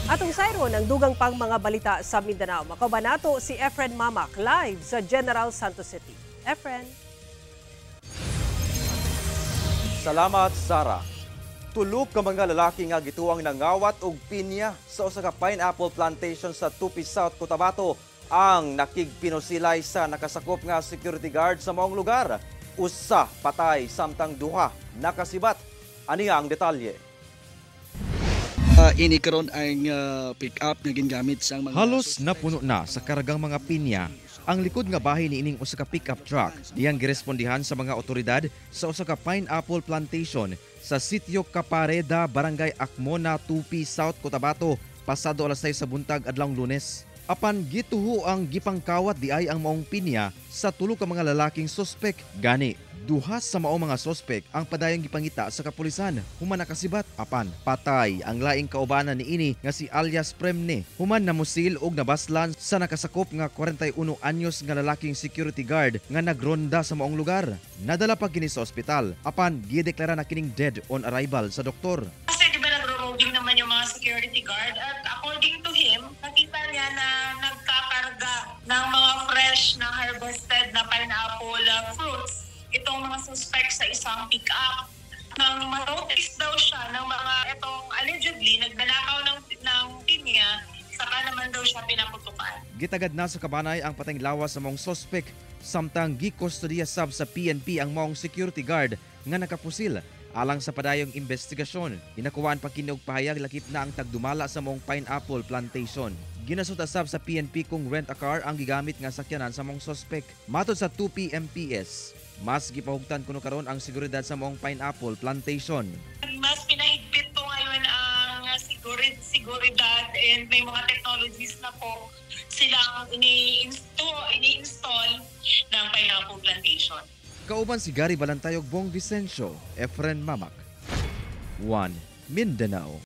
Atong sayron ang dugang pang mga balita sa Mindanao. Makauban nato si Efren Mamac live sa General Santos City. Efren. Salamat, Sara. Tulo ka mga lalaki nga gituwang nangawat og pinya sa usa ka pineapple plantation sa Tupi South, Cotabato ang nakigpinusilay sa nakasakop nga security guard sa maong lugar. Usa patay samtang duha nakasibat. Ani ang detalye. Ini karon ang pick up nga gingamit sa mga Halos napuno na sa karagang mga pinya ang likod nga bahin niining usa ka pickup truck diyang girespondihan sa mga otoridad sa usa ka pineapple plantation sa Sitio Capareda, Barangay Akmona, Tupi, South Cotabato pasado alas 6 sa buntag adlawng Lunes. Apan gituho ang gipangkawat di ay ang maong pinya sa tulo ka mga lalaking sospek. Gani, duha sa maong mga sospek ang padayong gipangita sa kapulisan human nakasibat. Apan patay ang laing kaubanan niini nga si alias Premne human namusil og nabaslan sa nakasakop nga 41 anyos nga lalaking security guard nga nagronda sa maong lugar. Nadala pa kini sa ospital apan gideklara na kining dead on arrival sa doktor. Kasi di ba nagro-roving naman yung mga security guard at according to him, nakita niya na nagkakarga ng mga fresh na harvested na pineapple fruits itong mga suspect sa isang pick-up. Nang ma-notice daw siya ng mga itong allegedly nagnanakaw ng pinya, saka naman daw siya pinaputukan. Gitagad na sa kabanay ang patayng lawas sa maong sospek samtang gikustodiya sab sa PNP ang maong security guard nga nakapusil alang sa padayong investigasyon. Ginakuhaan pa kini og pahayag lakip na ang tagdumala sa maong pineapple plantation. Ginasuta sab sa PNP kung rent a car ang gigamit nga sakyanan sa maong sospek. Matod sa 2PMPS, mas gipahugtan kuno karon ang seguridad sa maong pineapple plantation. Mas pinahigpit po ngayon ang seguridad and may mga technologies na po silang ini-install ng pineapple plantation. Kauban si Gary Balantayog, Bong Vicencio, Efren Mamac. 1 Mindanao.